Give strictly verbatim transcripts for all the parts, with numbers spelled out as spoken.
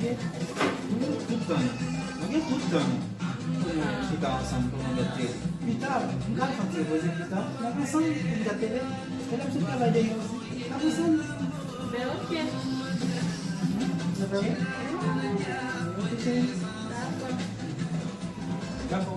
Tout tan. Nou gen tout tan. Pou nou chita ansanm, pou nou gade tele. Pita, m ka fè ti repoze pita. N ap ansanm, pou n gade tele. E lè m sot travay deyò osi. N ap ansanm. Ben, ok. Sa va? Ok, cheri. Dakò.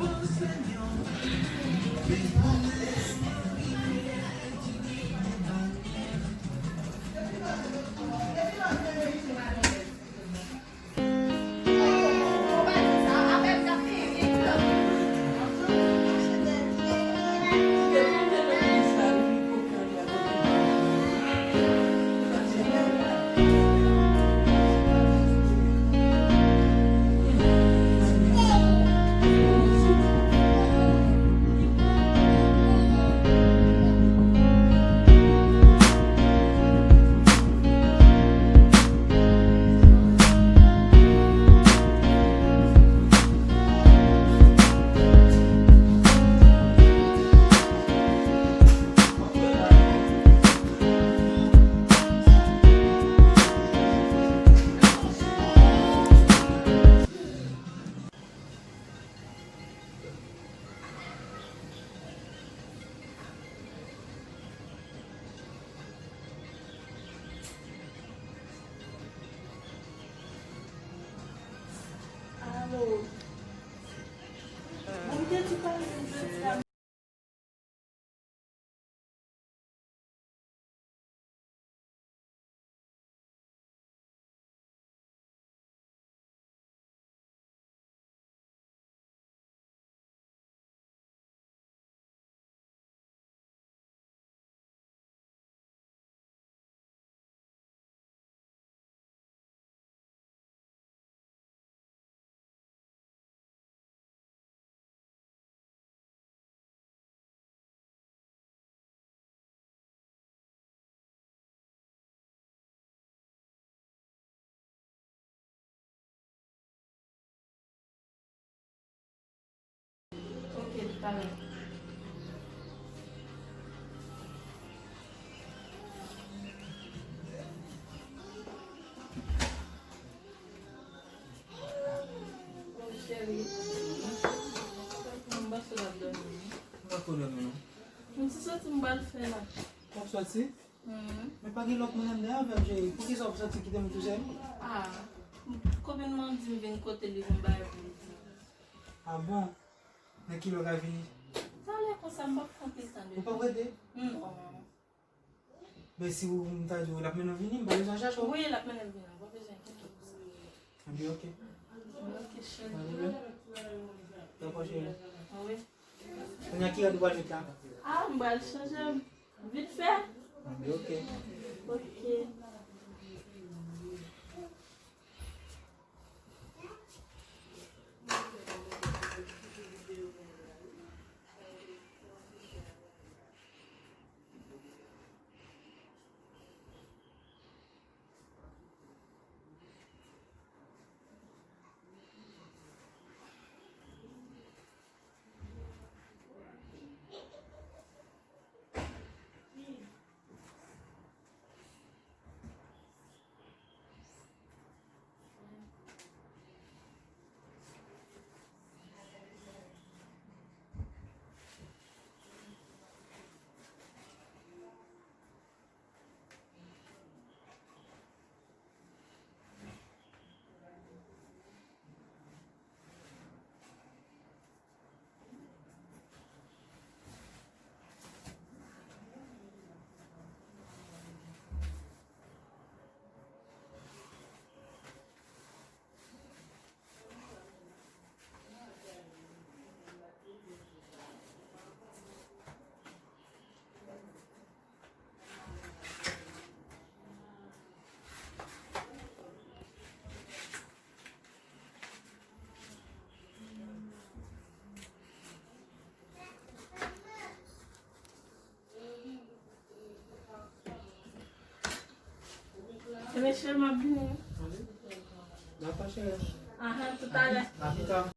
Alo. Bon, m te di pa vin jodi a. Ok, talè. Bon, cheri, m panse w ap dòmi, wi. M pa ko dòmi, non. M ti soti m pral fè la. W ap soti? Mhm. Men pa gen lòt moun anndan avè m, cheri. Poukisa w ap soti kite m tousèl? Ah, kopin mwen di m vin kote li pou m bay pou li di. Ah bon? Nan kilè w ka vini? Talè konsa, m p ap fè anpil tan de tan. Ou p ap rete? Non. Men si w, m ta di w, l ap mennen w vini, m pa bezwen chache w. Wi, l ap mennen m vini, ou pa bezwen enkyete w pou sa. Anben, ok. Ok, cheri. Pa pwoblèm. Dakò, cheri. Wi. Kounye a ki rad ou pral met la? Ah, m pral chanje vit fè. Anben, ok. Ok. Ebyen, cheri, m ap vini. Dakò, cheri. Ahan, toutalè. A pita.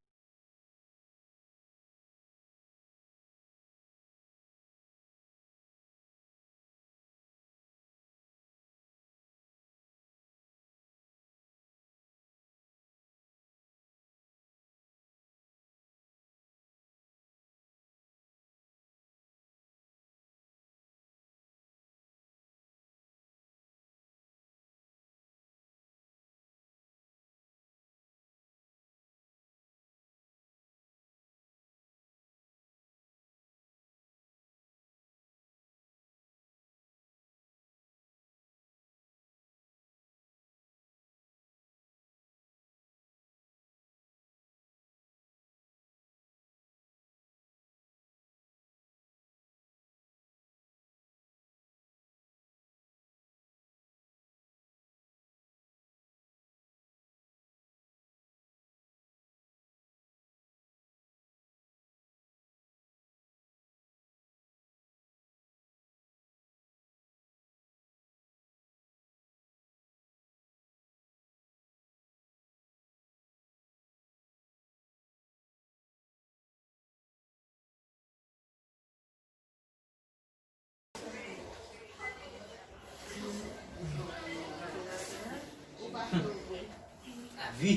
Lavi.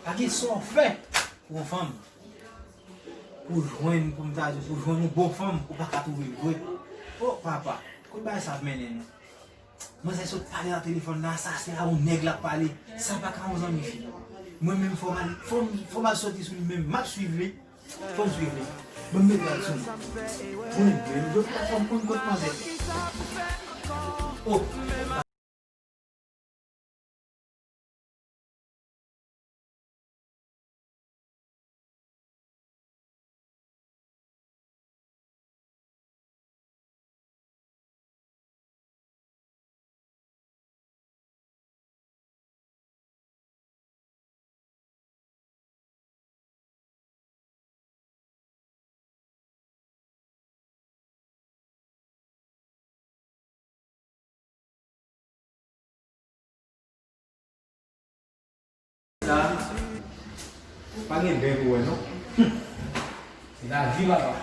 Pa gen sa w fè pou yon fanm. Pou jwenn, pou m ta di, pou jwenn yon bon fanm, ou pa ka twouve l vre. O papa, kote bagay sa ap mennen nou? Manzè sot pale nan telefòn nan, sa se a yon nèg l ap pale. Sa pa ka yon zanmi fi. Mwen menm fò m al, fò m, fò m al soti sou li menm, m ap swiv li. Fò m swiv li. Ban m met rad sou mwen. Mwen menm, jodi a fò m konn kot manzè. O. Sa, pa gen bèk ou wè non. Se lavi papa.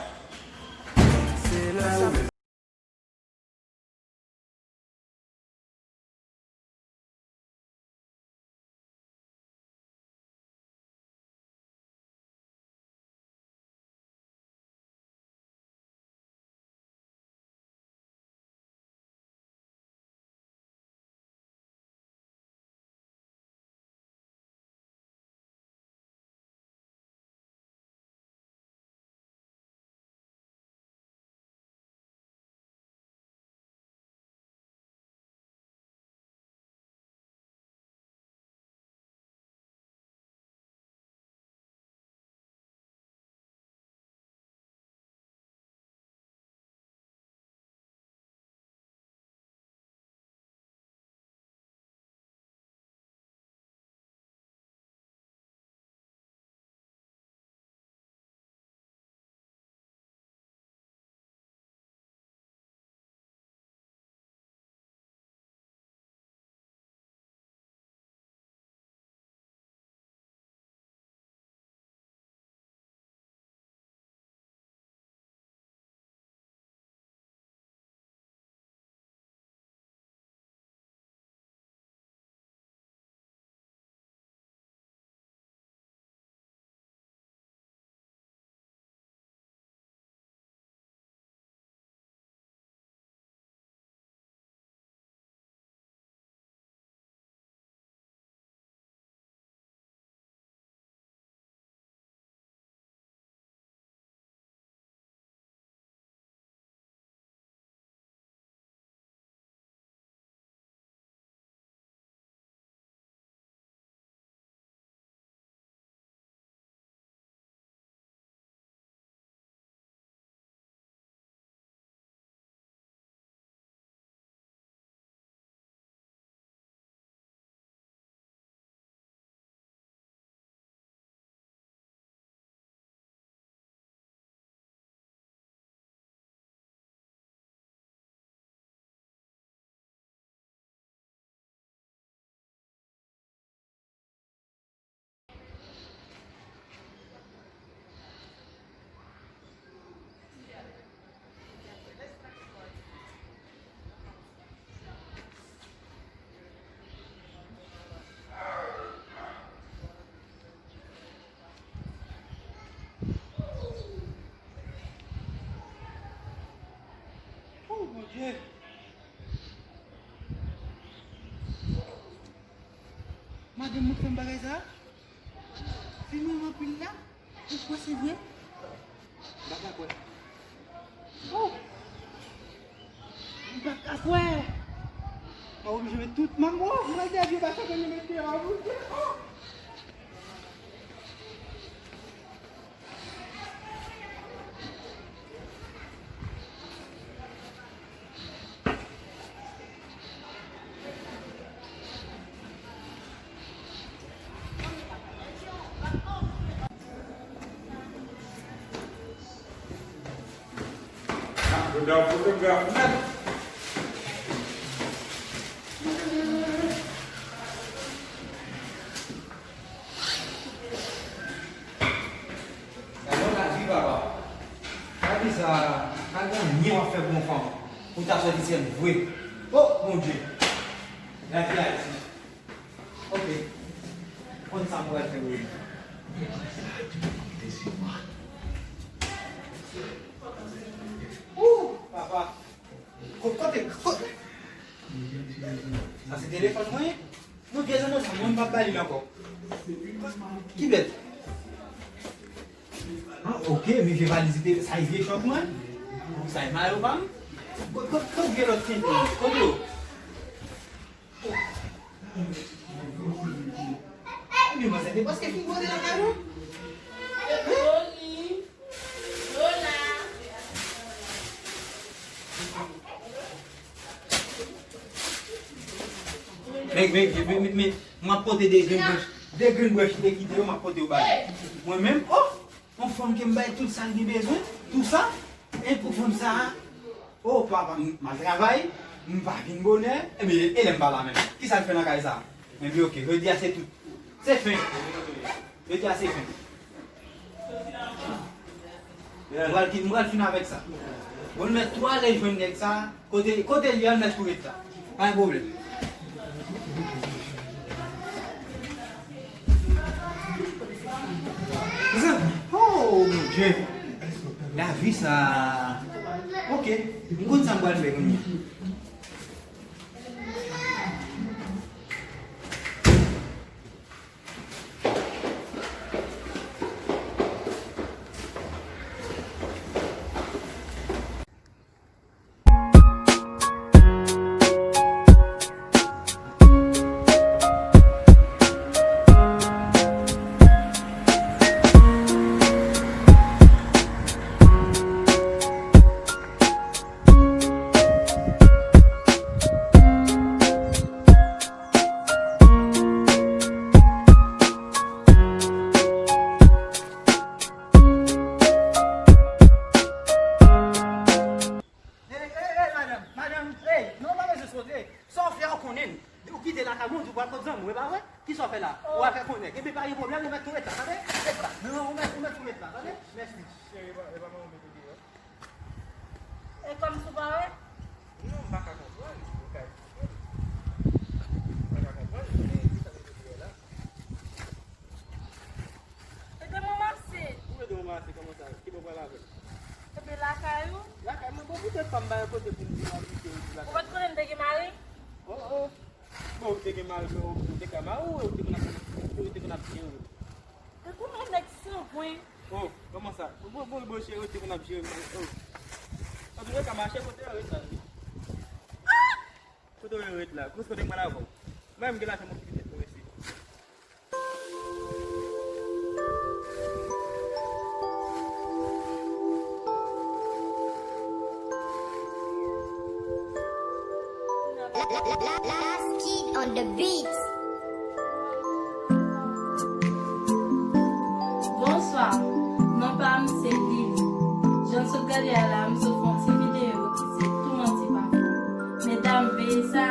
Oh, Bondye! Madanm mwen fè m bagay sa? Fè m renmen anpil la. Ou kwè se vre? M pa ka kwè. Oh! M pa ka kwè. Mwen oblije met tout manm. Oh, mwen te di pa sa ke nou mete an, Bondye. Oh! Yo da fotograf nèt. Gade yon lavi, papa. Gade sa, pa gen anyen w ap fè pou yon fanm. Pou ta sòti sèl vre. Oh, Bondye. Lavi a Ou, papa. Ko-, kote, kote. Sa se telefòn mwen? Non, vye zanno sa, mwen m p ap ba li l ankò. Ki bèt? Ah, ok, men vye valiz te, sa e vye chòt mwen? Sa e mayo pa m? Ko-, ko-, kote vye lòt tenten? Kote yo? Men manzè te prèske fin pote lakay nou. Men, men, men, men, men, m ap pote de grenn branch, de grenn branch li te kite yo, m ap pote yo ba li. Mwen menm, oh! Yon fanm ke m bay tout sa l gen bezwen, tou sa, e pou fanm sa a, oh, papa, m, m al travay, m pa vin bonè, ebyen, e lè m pa la menm? Kisa l fè nan kay sa a? Ebyen, ok, jodi a se tout. Se fen. Jodi a se fen. M pral ki-, m pral fin avèk sa. Bon, l mèt tou ale jwenn nèg sa a. Kote, kote l ye a, l mèt tou ret la. Pa gen pwoblèm. Mezanmi, oh mon Dieu. Lavi sa. Ok, m konn sa m pral fè kounye a. Ey, ey, ey, madanm, madanm, ey, non, pa bezwen sote, ey, sa w fè a w konnen l. Ou kite lakay mwen, ou di w pral kot zanmi w, e pa vre? Kisa w fè la? Ou al fè konnen. Ebyen, pa gen pwoblèm, ou mèt tou ret la, tande? Ret la. Non, ou mèt, ou mèt tou ret la, tande? Mèsi. Cheri, e pa, e pa manman w mete deyò? E kòmsi w pa wè? Non, m pa ka konprann. Ou ka eksplike m. M pa ka konprann, men kisa w mete deyò la? Mete m ranmase. Ou mete m ranmase kòman sa? Ki bò w pral avè l? Epi lakay ou? Lakay mwen, bon, poutèt pa m ba yon kote pou m di m abite, ou di lakay. Ou pa t konnen m te gen mari? Oh, oh. Bon, ou te gen mari, men ou, ou te ka mari w, ou te konn ap, ou te konn ap jere w. E kòman nèg sanpwen? Oh, kòman sa? Bon, bon, bon, cheri, ou te konn ap jere m, oh. Antouka, mache kote w ret la, wi. Ah! Kote w ret la? Kòman se kote mwen avè w? Mwen menm gen lajan mwen kite tèt mwen isit. Last Kid on the beat. Bonswa, non pa m se Lili. Jan n sot gade a la, m sot fè yon ti videyo ki se Tou manti pa fò. Medam, veye sa,